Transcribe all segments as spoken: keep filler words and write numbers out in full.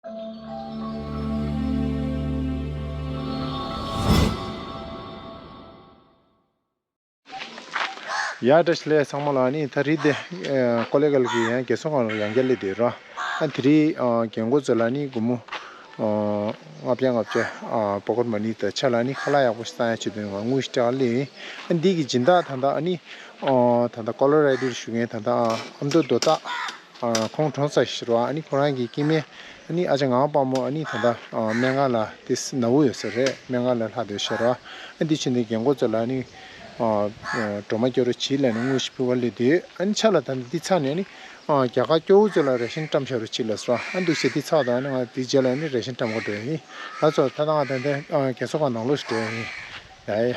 ཡ་བཀྲ་ཤིས་བདེ་ལེགས་ཚང་མ་ལ། ཨ་ནི་ད་རེས་དེ་ཀོ་ལེ་གལ་གྱི་ཡང་རྒྱལ་སོ་གང་ལ་ཡང་བསྐྱར་སླེབས་བསྡད་ཡོད་ར། ཨ་དེ་རིང་རྒན་གོག་ཚོ་ལ་ཨ་ནི་སྒོར་མོ་ལྔ་བརྒྱ་ལྔ་བརྒྱ་པོ་ཀེཊ་མ་ནི་དང་ཆ་ལ་ཨ་ནི་ཁ་ལག་ཡག་པོ་ཞིག་བཏང་ཡ་ཆེད་དུ་ང་དངུལ་ཞིག་སྤྲད་ལེ་ཡིན། ཨ་འདི་གི་སྦྱིན་བདག་ད་ལྟ་ཨ་ནི་ད་ལྟ་ཀོ་ལོ་ར་ཌོ་ལ་བཞུགས་མཁན་ད་ལྟ་ཨ་མདོ་རྡོ་སྟག་ཁོང་གྲོངས་ཚར་ཞེས་རོ། ཨ་ནི་ཁོ་རང་གི་སྐྱེ་དམན་ཨ་ནི་ཨ་ཅག་ངག་དབང་དཔལ་མོ་ཨ་ནི་ད་ལྟ་སྨན་ཁང་ལ་དེ་ནཝ་ཡོད་ས་རེད། སྨན་ཁང་ལ་ལྷག་བསྡད་ཤག་རོ། ཨ་འདི་ཕྱིན་ནས་རྒན་གོག་ཚོ་ལ་ཨ་ནི་སྒྲོལ་མ་སྐྱོར་རོགས་བྱེད་ལབ་ནས་དངུལ་ཞིག་ཕུལ་བ་སླེབས་དུས། ཨ་ནི་ཆ་ལ་ད་ནི་འདི་ཚར་ནས་ཨ་ནི་རྒྱ་གར་སྐྱོ་བོ་ཚོ་ལ་རེ་ཤན་བཀྲམ་བཞག་རོགས་བྱེད་ལབ་སོང་། ཨ་འདུག་སེ་འདི་ཚར་དང་ཨ་ནི་ང་འདི་རྗེས་ལ་ཨ་ནི་རེ་ཤན་བཀྲམ་ག་འགྲོ་ཡ་ཡིན་ལབ་སོང་། ད་ལྟ་ང་ད་ལྟ་རྒན་གསོ་ཁང་ནང་ལོགས་སུ་འགྲོ་ཡ་ཡིན། ཡ་ཡ།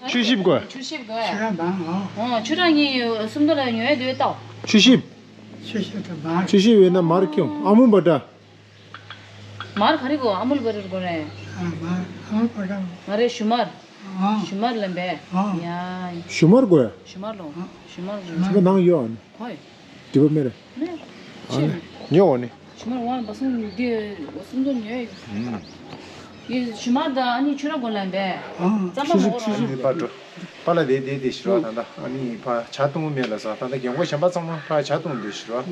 ཆུ་ཤིབ་དགོས། ཆུ་ཤིབ་དགོས། ཆུ་ར་བང་ཨོ། ཨོ་ཆུ་ར་ངའི་སུམ་མདོ་ལ་ཉོས་འདུག་ལྟ། ཆུ་ཤིབ། ཆུ་ཤིབ་དང་མར། ཆུ་ཤིབ་ཡོད་ན་མར་ཁྱོང་། ཨ་མུལ་བ་ཏྲ། མར་ག་རེ་དགོས། ཨ་མུལ་བ་ཏྲ་དགོས་རེད། ཨ་མར་ཨ་མུལ་བ་ཏྲ། ང་རེ་ཞུ་མར། ཨ་ཞུ་མར་ལེན་པས། ཨ་ཡ། ཞུ་མར་དགོས། ཞུ་མར་ལོ། ཞུ་མར་ཞུ་མར་ནང་ཡོད་ཨ་ནི། ཧོꯏ། འདི་པ་མེ་རེད། ཨ་ནི་ཉོ་འོ་ནི། ཞུ་མར་དབང་བ་སོང་འདི་སུམ་མདོ་ཉོས་ཡོད། ཡིན་ཞུ་མར་དང་ཨ་ནི་ཆུ་ར་དགོས་ལབ་པས། རྩམ་པ་མ་དགོས་ར། པ་ཏྲ། པ་ལ་དེ་དེ་དེ་ཞུ་ར། ད་ལྟ་ཨ་ནི་ཕ་ཇ་བཏུང་མེད་ལ་ས། ད་ལྟ་རྒན་གོག་གཞན་པ་ཚང་མ་ཕ་ཇ་བཏུང་འདི་ཞུ་ར།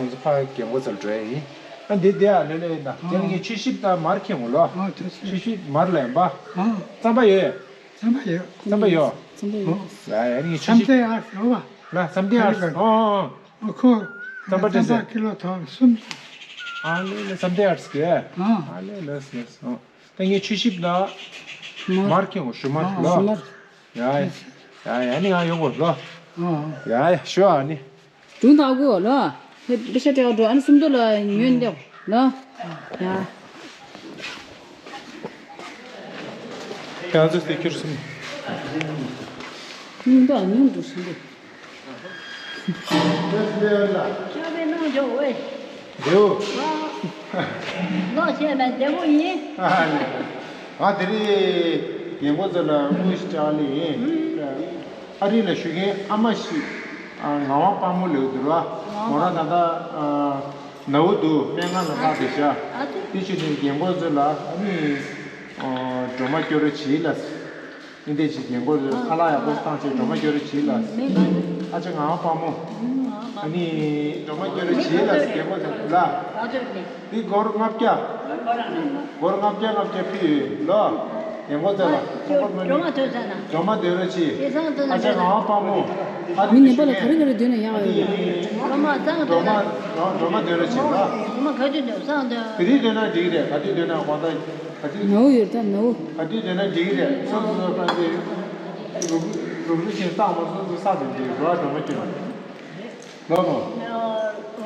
ང་ཚོ་ཕ་རྒན་གོག་ཚོར་འགྲོ་ཡ་ཡིན། ཨ་འདི་དེ་ཨ་ལེ་ལེ་ཡིན་ད། དེ་ལ་ངས་ཆུ་ཤིབ་དང་མར་ཁྱེར་འོང་ལོ། ཆུ་ཤིབ་མར་ལ་ཡིན་པ། རྩམ་པ་ཡོད། རྩམ་པ་ཡོད། རྩམ་པ་ཡོད། རྩམ་པ་ཡོད། ཡ་ཡ་ངས་ཆུ་ཤིབ། ལ་བསམ་གཏན་ཨར། ཨོ་ཨོ། ཨ་ཁོ་རྩམ་པ་སྤྲད་ཟེར། རྩམ་པ་ཀི་ལོ་ཐོག་གསུམ། ཨ་ལེ་ལེ་བསམ་གཏན་ཨར་གི། ཨ་ལེ་ལེ་ལེ། ཨོ་ད་ངས་ཆུ་ཤིབ་དང་མར་ཁྱེར་འོང་། ཞུ་མར་ལོ། ཞུ་མར། ཡ་ཡ་ཡ་ཡ། ནི་ང་ཡོང་གོ་ལོ། ཡ་ཡ་ཞུ་ཨ་ནི། དྲུང་དག་གོ་ལོ། ཧེ་པེ་ཤ་སྤྲད་འགྲོ། ཨ་ནི་སུམ་མདོ་ལ་ཉོས་འདེབས་ལོ། ཡ། ཡང་ཚོ་སྟེ་ཁྱུར་སུམ། སྙིང་དོགས་སྙིང་དུ་ཞིག་འདུག་ཁྱོད་པའི་ནང་འཇོག་འོས། འདེའུ། ནང་བཤད་ན་བདེ་མོ་ཡིན། ཨ་ལེ། ང་དེ་རིང་རྒན་གོག་ཚོ་ལ་དངུལ་ཞིག་སྤྲད་ལེ་ཡིན། ཨ་རི་ལ་བཞུགས་མཁན་ཨ་མ་ཞིག་ངག་དབང་དཔལ་མོ་ལབ་འདུག་ར། མོ་རང་ད་ལྟ་ནཝ་འདུག་སྨན་ཁང་ལ་ལྷག་བསྡད་ཤག་དེ་བྱས་ནས་རྒན་གོག་ཚོ་ལ་ཨ་ནི་སྒྲོལ་མ་སྐྱོར་རོགས་བྱེད་ལ། ཨིན་དེ་ཅིག་རྒན་གོག་ཚོས་ཁ་ལག་ཡག་པོ་བཏང་བྱས་སྒྲོལ་མ་སྐྱོར་རོགས་བྱེད་ལ། ཨ་ཅག་ངག་དབང་དཔལ་མོ། ཨ་ནི་སྒྲོལ་མ་སྐྱོར་རོགས་བྱེད་ལ་རྒན་གོག་ཚོས་ལ། འདི་སྒོར་ལྔ་བརྒྱ། སྒོར་ལྔ་བརྒྱ་ལྔ་བརྒྱ་ཕུལ་ཡོད་ལོ། རྒན་གོག་ཚོས་ལ་ཁོང་སྒོར་མ་ནི། སྒྲོལ་མ་སྟོན་ས་ན། སྒྲོལ་མ་སྟོན་རོགས་བྱེད། ཨ་ཅག་ངག་དབང་དཔལ་མོ། ཨ་མི་ནི་ནད་པ་ལ་ག་རེ་ག་རེ་འདོན་ན་ཡག་ཡོད་རེད། སྒྲོལ་མ་སྒྲོལ་མ་སྒྲོལ་མ་སྟོན་རོགས་བྱེད་ལ། སྒྲོལ་མ་ག་དུས་འདོན་སང་འདོན། དེ་རིང་འདོན་ན་འགྲིག་རེད། ག་དུས་འདོན་ན་དགོང་དག་ག་དུས། ནཝ་ཡོད་ད་ནཝ། ག་དུས་འདོན་ན་འགྲིག་རེད། སོ་སོ་སོ་ཕན་ཚེ་རུབ་རུབ་རུབ་ཅིག་བཏང་བ་སོ་སོ་ས་དེ་འདི་རོ་སྒྲོལ་མ་སྐྱོར། ལོ་མོ།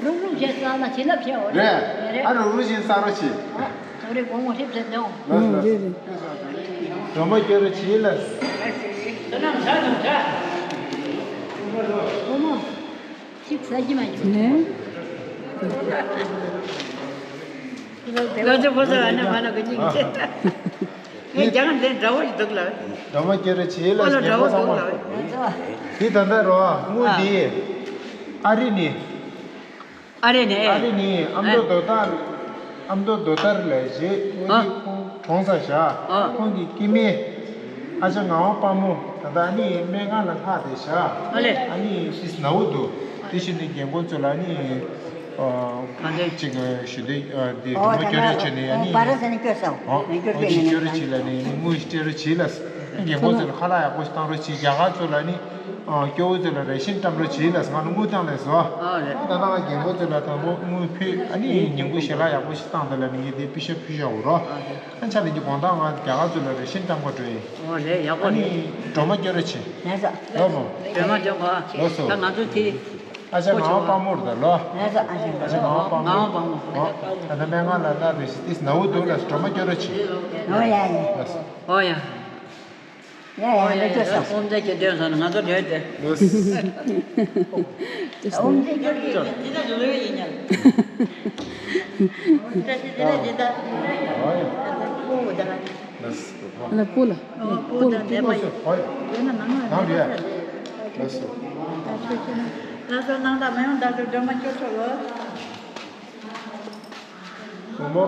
རུབ་རུབ་བྱས་བཏང་ན་བྱིན་རླབས་ཆེ་བ་རེད། རེད། རེད། ཨ་རུབ་རུབ་ཅིག་བཏང་རོགས་བྱེད། ཨ་ད་རེས་དགོང་མོ་ཧྲིབ་ཟེར་འདོན། ལོ་ལོ། རེད་རེད། སྒྲོལ་མ་སྐྱོར་རོགས་བྱེད་ལ། དགོང་མོ། ཅིག་ཟ་གི་མ་ཡོང་། ནས། ལོ་ཅོ་ཕོ་ས་ཨ་ནེ་མ་ན་གི་ཉིན་ཅེ། ངས་རྒྱ་གར་འདི་འདྲ་བོ་ཞིག་འདུག་ལ། སྒྲོལ་མ་སྐྱོར་རོགས་བྱེད་ལ། ཁོ་ལ་འདྲ་བོ་འདུག་ལ། འདི་ད་ལྟ་རོ་དངུལ་འདི། ཨ་རི་ནི། ཨ་རི་ནི། ཨ་རི་ནི་ཨ་མདོ་རྡོ་ཐར། ཨ་མདོ་རྡོ་ཐར་ལ་བཞེས། ཨ་ནི་ཁོང་གྲོངས་ཚར་བཞག་ཁོང་གི་སྐྱེ་དམན། ཨ་ཅག་ངག་དབང་དཔལ་མོ་ད་ལྟ་ཨ་ནི་སྨན་ཁང་ལ་ལྷག་བསྡད་བཞག་ཨ་ལེ། ཨ་ནི་ཤི་ནཝ་འདུག་དེ་བཞིན་དུ་རྒན་གོག་ཚོ་ལ་ཨ་ནི། གང་འདྲ། ཅིག་ཞུ་འདོད་འདི་སྒྲོལ་མ་སྐྱོར་རོགས་བྱེད་ནས་ཨ་ནི། ཨོ་ཨོ་ཅིག་སྐྱོར་རོགས་བྱེད་ལ་ནི་དངུལ་སྤྲད་རོགས་བྱེད་ལ། རྒན་གོག་ཚོ་ལ་ཁ་ལག་ཡག་པོ་ཞིག་བཏང་རོགས་བྱེད། རྒྱ་གར་ཚོ་ལ་ནི་སྐྱོ་བོ་ཚོ་ལ་རེ་ཤན་བཀྲམ་རོགས་བྱེད་ལ་ང་ལ་དངུལ་བཏང་ལས་སོ། ཨོ་རེད། ད་ལྟ་ང་རྒན་གོག་ཚོ་ལ་དང་པོ་དངུལ་ཕུལ། ཨ་ནི་ཉིན་གུང་ཞལ་ལག་ཡག་པོ་ཞིག་བཏང་དེ་ལ་ནི་ངས་དེ་པེ་ཤ་ཕུལ་བཞག་འོ་རོ། ཨ་ཆ་ལ་ནི་དགོང་དག་ང་རྒྱ་གར་ཚོ་ལ་རེ་ཤན་བཀྲམ་ག་འགྲོ་ཡིན། ཨོ་རེད། ཡག་པོ་རེད། ཨ་ནི་སྒྲོལ་མ་སྐྱོར་རོགས་བྱེད། ལོ་མོ། སྒྲོལ་མ་སྐྱོར་ག་ལོ་སོ། ད་ང་ཚོ་དེ། ཨ་ཅག་ངག་དབང་དཔལ་མོ་རེད་ད་ལོ། ཨ་ཅག་ངག་དབང་དཔལ་མོ། ཨོ། ད་ལྟ་སྨན་ཁང་ལ་ལྟ་རེ་ཞིག་དེ་ནཝ་འདུག་ལ་སྒྲོལ་མ་སྐྱོར་རོགས་བྱེད། ཨོ་ཡ་ཡ། ལོ་སོ། ཨོ་ཡ། ཡ་ཡ་ཡ་ཡ། ལོ་སོ། ཨོམ་ཚ་ཁྱེད་འདོན་སོང་ན་ང་ཚོ་འདོན་ཏེ། ལོ་སོ། ཨོམ་ཚ་ཁྱེད་འདི་ལ་ལོ་ཡིན་ཉལ། ཨོམ་ཚ་ཁྱེད་འདི་ལ་འདི་ལྟ། ཨོ་ཡ། ཨོ་ད་ལ། ལ་སྤུ་ལ། ཨོ་སྤུ་ལ་སྤུ་ལ། ཡོད་ན་མང་ང་ལ་ལ་སོ། ལ་སོ་ནང་ད་མ་ཡོང་ད་སོ་སྒྲོལ་མ་སྐྱོར་ཆོག་ལོ། བུ་མོ།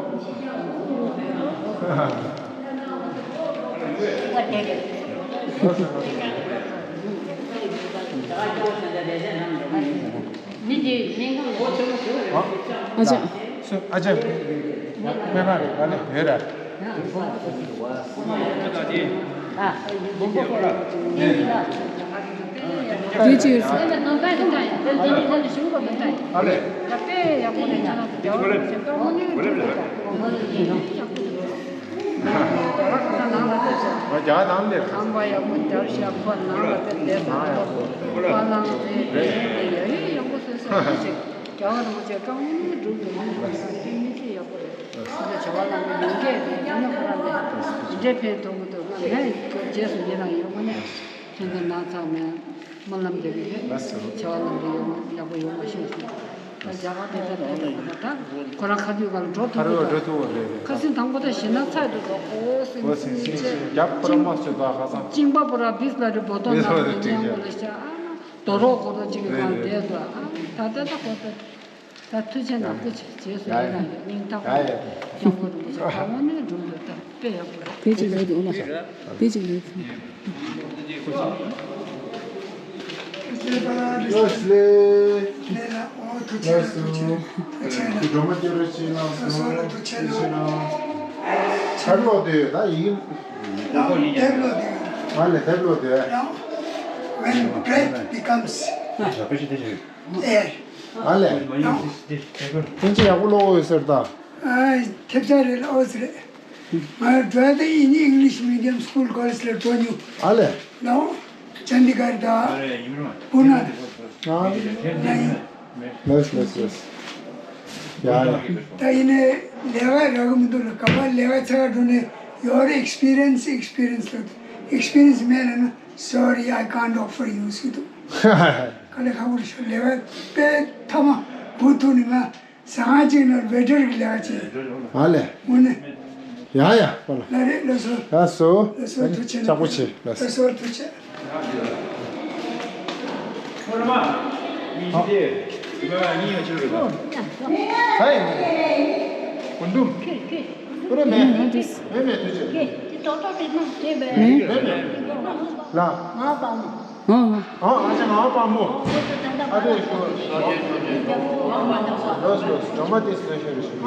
ཨ་ཅག་སུ་ཨ་ཅག་སྨན་ཁང་རེད། ཨ་ལེ་ཡོད་ར། དེ་ཅི་ཡོད་ཟེར། ཨ་ལེ། རྒྱ་ནང་ནས། ཁང་པ་ཡག་པོ་རྒྱབ་ཤག་ཁོ་ནང་ལ་དེ་བསྡད་ས་ཡག་པོ། ཁོ་ནང་དེ་དེ་ཡ་ཡི་ཡག་པོ་བཟོས་ས་ཅིག་རྒྱལ་བ་རིན་པོ་ཆེ་རྐང་དངུལ་སྒྲུབ་ཏུ་མི་འགྲོ་ས་དེ་མི་ཚེ་ཡག་པོ་རེད། སྲིད་པའི་བྱ་བ་ལམ་པའི་ཡོན་ཏན་དེ་ཡིན་ན་ཁོ་རང་ལ་འདྲེ་ཕན་ཐོགས་མི་འདུག་ང་ངས་རྗེས་སུ་ཡི་རང་ཡོད། དངོས་གནས་ཕན་ཚུན་ནང་ཚང་མའི་སྨོན་ལམ་རྒྱག་གི་ཡོད། ལགས་སོ། བྱ་བ་ལམ་པའི་ཡོང་ཡག་པོ་ཡོང་བ་ཤོག་ཟེར། ད་རྒྱ་གར་དེ་ཚོ་ལ་ད་ཁོ་རང་ཁ་ཐུག་ག་ལ་འགྲོ་ཐུབ། ཕ་རོལ་འགྲོ་ཐུབ་པ་རེད། ཁ་སང་དང་པོ་ད་ཞེ་ན་ཚ་དུ་འགྲོ་ཨོ་སིང་སིང་སིང་སིང་རྒྱབ་ཁོ་རང་མ་སོད་ད་ཁ་སང་། གཅིན་པ་པོ་ར་བིས་ལ་རི་བོ་ཏོ་ན་ལ་ཉན་པོ་ལ་ཤ་ཨ་ན་དོ་རོག་གོ་རོག་ཅིག་གི་སྒང་བསྡད་འདུག་ཨ་ད་ད་ད་གོ་ད། ད་ཐུགས་རྗེ་ཆེ་ནོར་བུ་ཆེ། རྗེས་སུ་ཡི་རང་ཡོད། སྙིང་ཐག་པ་ནས་སྐྱབས་མགོན་རིན་པོ་ཆེ་དགའ་བོ་ནས་འགྲོ་འདོད་ད་དཔེ་ཡག་པོ་རེད། དེ་གཅིག་ལོས་འདུག་ལ། དེ་གཅིག་ལོས་འདུག་ལ། ལགས་སོ། ལགས་སོ། སྒྲོལ་མ་སྐྱབས་རྗེ་ཆེ་གནང་སོང་། ཐུགས་རྗེ་ཆེ་གནང་། ཕར་ལོག་དུས་ད་ཡིན། ང་ལས་ཕེབས་ལོག་དུས། When breath becomes air. ཨ་ལས། ཐོན་ཆེ་ཡག་པོ་ཀློག་ཡོད་ཟེར་ད། ཨ། ཐེབས་ཆག་རེད་ལ་ཨོ་ཙི་རེད། ང་འགྲོ་ཡ་ད་ཡིན་ནི་English medium school college ལ་འགྲོ་མྱོང་། ཨ་ལས། ལའོ། ཅན་ཌི་གར་ད། པུ་ན། ཨ། ན་ཡིན། ལགས་ལགས་ལགས། ཡ་ཡ། ད་ཡིན་ནའི་ལས་ཀ་རག་གི་མི་འདུག་ལ། ག་པར་ལས་ཀ་འཚོལ་ག་འགྲོ་ནའི་your experience experience ལ་experience མེད་ལ་ན་sorry I can't offer you ཟེར་འདུག་ག་ལས་ཁག་པོ་རེད་ཤག་ལས་ཀ་དཔེ་མཐའ་མ་འགོ་ཐུག་ནས་ང་ཟ་ཁང་གཅིག་ནང་ཝེ་ཊར་གྱི་ལས་ཀ་བྱས། ཨ་ལས། དངོས་གནས། ཡ་ཡ་པ་ལ། ལ་རེད་ལ་སོ། ལ་སོ། ལ་སོ་ཐུགས་རྗེ་ཆེ། ལྕགས་པོ་ཆེ། ལ་སོ། ལ་སོ་ཐུགས་རྗེ་ཆེ། ཧོ་ར་མ། མི་ཤི་དེ། ད་ཡིན། ཀུན་འདུམ། ཁྱོད་ཁྱོད། ཁྱོད་ར་མེད། མེད་མེད་དུས་ཚོད། ཁྱོད་ཁྱོད་ཏོག་ཏོག་དེ་མ་དེ་བས། མེད་མེད། ལ། ང་དཔའ་མོ། ཨ་ཨ་ཅག་ང་དཔའ་མོ། ཨ་དེ་ཤོ། ལོས་ལོས་སྒྲོལ་མ་དེ་སུ་ཤོ་རེ་ཤོ། ཨ།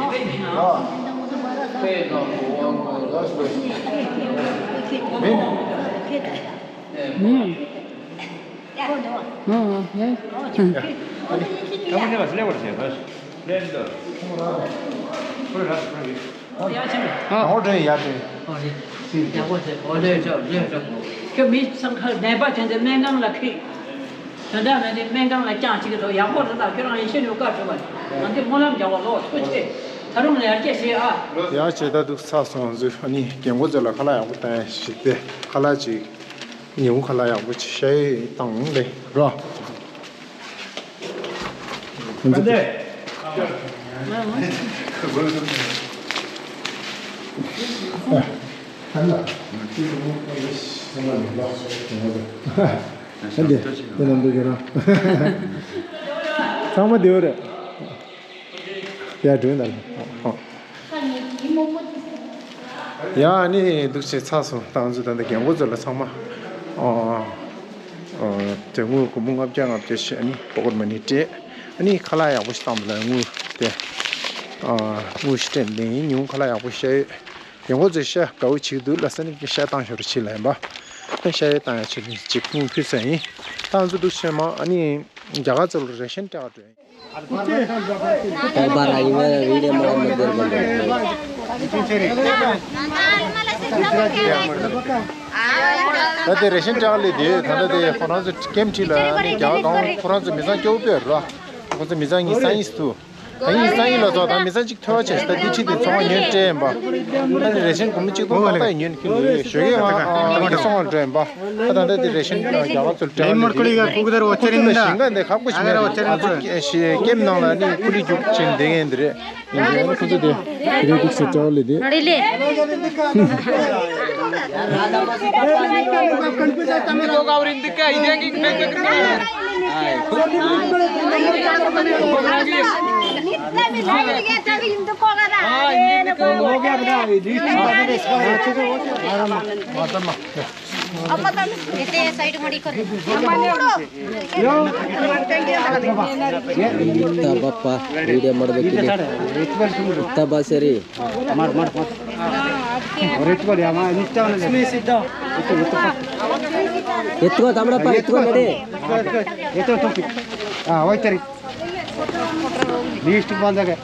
ལོས་ལོས། མེད། མེད། ཨ་ཨ་ཧེ། ད་མ་ཉེ་བ་སླེབས་པར་བྱས་ད། ལན་འདི། ཁོ་ར་ཁོ་ར་ཁོ་ར་ཡིན། ཨོ་ཡ་ཆེན་པོ། ཨོ་འདྲ་ཡ་དེ། ཨོ་རེད། ཡག་པོ་བྱས། ཨོ་ལོས་ཆོག་ལོས་ཆོག་ཁྱོད་མི་སང་ཁ་ནད་པ་བྱས་ཏེ་སྨན་ཁང་ལ་ཁྲིད། དོན་དག་མེད་དེ་སྨན་ཁང་ལ་བསྐྱངས་བྱེད་ཀྱི་འདུག་ཡག་པོ་རེད་ད། ཁྱོད་རང་ཡེ་ཤེས་ནུས་བཀའ་སྒྲུབ་པ། ང་འདི་སྨོན་ལམ་རྒྱག་པ་ལོ་ཐུགས་ཆེ། ད་རུང་ལ་ཡར་རྒྱས་བྱེད་ཨ། ཡ་བྱས་ད་འདུག་ཚར་སོང་ཚུལ། ཨ་ནི་རྒན་གོག་ཚོ་ལ་ཁ་ལག་ཡག་པོ་བཏང་ཡ་ཞིག་སྟེ་ཁ་ལག་ཅིག་ཉིན་གུང་ཁ་ལག་ཡག་པོ་ཅིག་ཤ་ཡོད་བཏང་ལེ་རོ། ཁོང་ཚོ། ཨ་འདི་དེ་ནང་དུ་ཡོད་ར། ཚང་མ་བདེ་པོ་རེད། ཡ་སྒྲོན་དང་། ཡ་ཨ་ནི་འདུག་བྱས་ཚར་སོང་། ད་ང་ཚོ་ད་ལྟ་རྒན་གོག་ཚོ་ལ་ཚང་མ་ཨོ་ཨོ་དེ་དངུལ་སྒོར་མོ་ལྔ་བརྒྱ་ལྔ་བརྒྱ་ཞིག་ཨ་ནི་པོ་ཀེཊ་མ་ནི་སྤྲད། ཨ་ནི་ཁ་ལག་ཡག་པོ་ཞིག་བཏང་བ་ལ་དངུལ་དེ་ཨ་དངུལ་ཞིག་སྤྲད་ནས་ཉིན་གུང་ཁ་ལག་ཡག་པོ་ཤ་ཡོད། རྒན་གོག་ཚོས་ཤ་དགའ་བོ་བྱེད་འདུག་ལ་ས་ནི་ཤ་བཏང་ཤོར་ཕྱིན་ལ་ཡིན་པ། ཤ་ཡོད་བཏང་ཡ་ཆེད་དུ་ཅིག་དངུལ་ཕུལ་ས་ཡིན། ད་ང་ཚོ་འདུག་བྱས་མ་ཨ་ནི་རྒྱ་གར་ཚོ་ལ་རེ་ཤན་སྤྲད་ག་འགྲོ་ཡིན། ད་དེ་རེ་ཤན་སྤྲད་ལས་དེ་ད་ལྟ་དེ་ཁོ་རང་ཚོ་ཀེམ་ཁྲིད་ལ་ནི་རྒྱ་གར་གང་ཁོ་རང་ཚོ་མི་ཚང་སྐྱོ་བོ་དཔེ་ར། ཁོ་ཚོ་མི་ཚང་གཉིས་སང་ཡིན་སུ། ད་ཡིན་སང་ཡིན་ལ་ཚོ་ད་མི་ཚང་གཅིག་ཐོལ་བ་བྱས་ད་དེ་ཁྲིད་དེ་ཚོང་ཉོན་སྤྲད་ཡིན་པ། ད་དེ་རེ་ཤན་སྒོར་མོ་གཅིག་སྟོང་ཏག་ཏག་ཉོན་ཁྱེར་ལོས་ཞོགས་ཀས་ང་ཚོང་ལ་འགྲོ་ཡིན་པ། ད་ད་ལྟ་དེ་རེ་ཤན་རྒྱ་གར་ཚོ་སྤྲད་ལས་དེ། ཁོ་ཚོ་ལ་ཞིང་ཁ་འདི་ཁག་པོ་ཞིག་མེད་ར། ང་ཚོ་ཀེམ་ནང་ལ་ནི་ཀུ་ལི་རྒྱུག་ཕྱིན་བསྡད་མཁན་འདི་རེད། ཁོ་ཚོ་དེ་རེ་ཏིག་སེ་ཅའོ་ལེ་དེ། ནོ་རེ་ལེ། ता बापा, वीडियो मत देखिए। ता बासेरी। मार, मार, मार। और इतको लिया, मार, नीचे वाले ले। इसमें सीधा। इतको, इतको। इतको, तमड़ा पा, इतको नड़े। इतको, इतको। हाँ, वही तेरी। लिस्ट बंद है।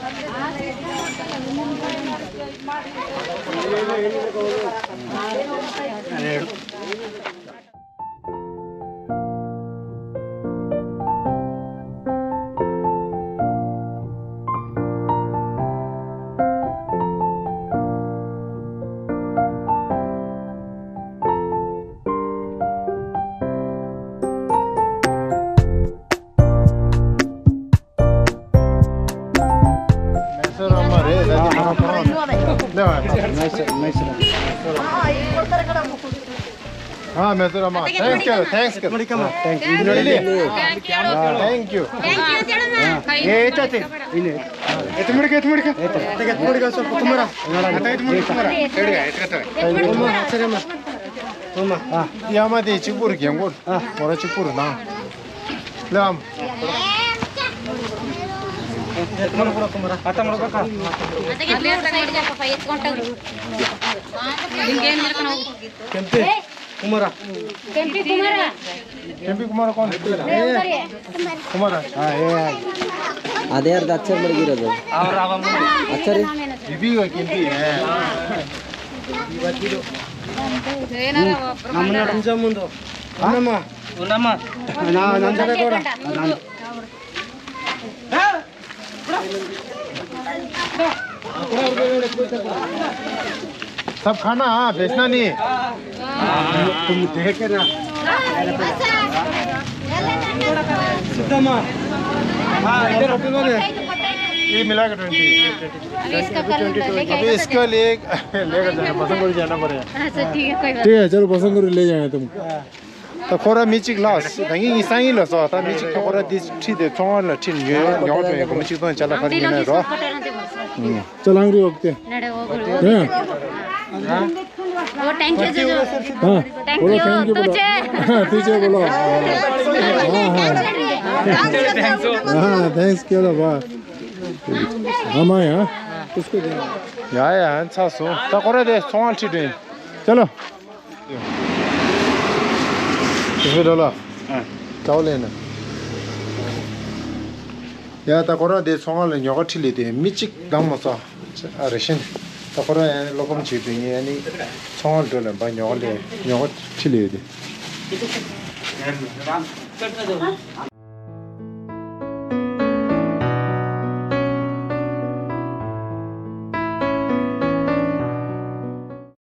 हाँ, मैं तो रमा। Thanks करो, thanks करो। Thank you। Thank you। ए, चाचे। इन्हें। ए, तुम मुड़ के, तुम मुड़ के। ए, तुम मुड़ के, सर, तुम्हारा। ए, तुम मुड़ के, तुम्हारा। ए, तुम मुड़ के। हाँ। या मैं दे चिपुर के, वो। हाँ। और चिपुर ना। ले हम। कुमारा। केम्पी कुमारा। केम्पी कुमारा कौन? कुमारा। हाँ, ये है। अदे यार, अच्छा मर गिरा दो। अच्छा रे। बीबी का केम्पी है। नमन रमजा मुंदो। नमन। नमन। ना, नमन। सब खाना, हाँ, बेचना नहीं। तुम देख के ना। सीधा मार। हाँ, इधर। ये मिला के ट्वेंटी। अभी इसका कल लेके अभी इसका ले, लेकर जाना, पसंद को जाना पड़ेगा। अच्छा, ठीक है, कोई बात ठीक है, चलो, पसंद को ले जाएंगे तुम। ད་ཁོ་ར་མི་གཅིག་ལ་ད་ངས་སང་ཉིན་ལ་སོ་ད་མི་གཅིག་ད་ཁོ་ར་འདི་ཁྲིད་དེ་ཚོང་བ་ལ་ཁྲིད་ཉོས་ཉོ་བ་ཡོད་གོ་མི་གཅིག་ཚོང་ཅ་ལག་ཁར་ཉོས་ན་རོ། ཅ་ལང་རི་འོག་དེ། ནེ་འོ་གོ་རི་འོག་དེ། ཨོ་ཐེང་ཀྱུ་ཇོ་ཇོ། ཨ་ཐེང་ཀྱུ་ཐུགས་རྗེ། ཐུགས་རྗེ་བོ་ལོ། ཨ་ཐེང་ཀྱུ་ལོ་བ། ཨ་མ་ཡ། ཡ་ཡ་ཚ་སོང་ད་ཁོ་ར་དེ་ཚོང་བ་ཁྲིད་དེ། ཅ་ལོ། इसमें डाला। हाँ। चावल है ना। ཡ་ད་ཁོ་རང་དེ་ཚོང་ཁང་ལ་ཉོ་ག་ཁྲིད་ལས་དེ་མི་གཅིག་དང་མ་ཚོ་ཨ་རེ་ཤན་ད་ཁོ་རང་ཡང་ཀློག་སྐམ་བྱེད་དུས་ངས་ཨ་ནི་ཚོང་ཁང་འགྲོ་ལ་འབའ་ཉོ་ག་ལས་ཉོ་ག་ཁྲིད་ལས་དེ།